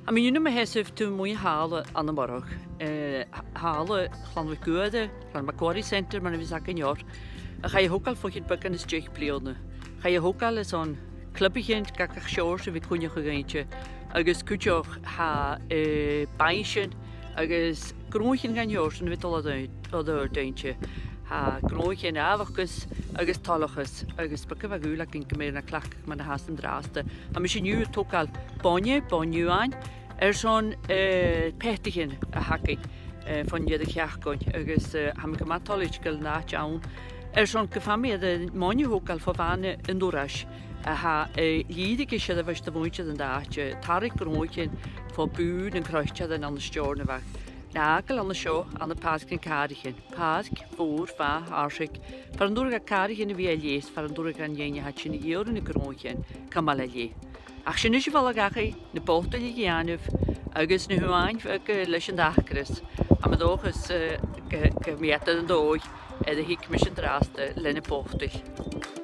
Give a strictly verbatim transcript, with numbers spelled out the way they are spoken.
Tha mi an-diugh a' seasamh taobh a-muigh talla ann am Moireach, eh, talla Chlann MhicGuaire, Clann MacMhuirich Centre, mar a bhios againn oirre. Ach chaidh a thogail bho chionn beagan is deich bliadhna. Chaidh a thogail airson clubaichean de gach seòrsa a bhith a' coinneachadh innte, agus cuideachd tha, eh, bainnsean agus gnothaichean dhen t-seòrsa sin a bhith a' dol air, air adhart innte. Tha gnothaichean àbhachdais agus toileachas, agus beagan a bhith ag ùrnaigh againn gum bi na cleachdadh mar a tha iad an-dràsta. Tha mise an-diugh a' togail bainne, bainne uaine, airson, eh, peataichean a th' againn, eh, fon fhìor sheachdain, agus, eh, tha mi gu math toilichte gu bheil an t-àite ann. Airson gum faigh mi air am bainne a thogail fo bhan an dorais, a tha, eh, lìbhrigeadh seirbheis do mhuinntir an àite, tarraing gnothaichean fo bhùth nan croitearan ann an Steòrnabhagh. Na fhàgail an seo ann am Pàirc nan Càraichean. Pàirc mhòr, mhath, fharsaing, far an d' urrainn do chàraichean a bhith air leth, far an d' urrainn dhan fheadhainn a tha sin a dh'iarraidh na gnothaichean cumail air leth. Ach 's e a-nis a' falbh dhachaigh, na botail a dhèanamh agus na h-uain bheaga leis an t-acras. Tha mi an dòchas, eh, gu, gum bi iad air an dòigh air a thig mise an-dràsta le na botail.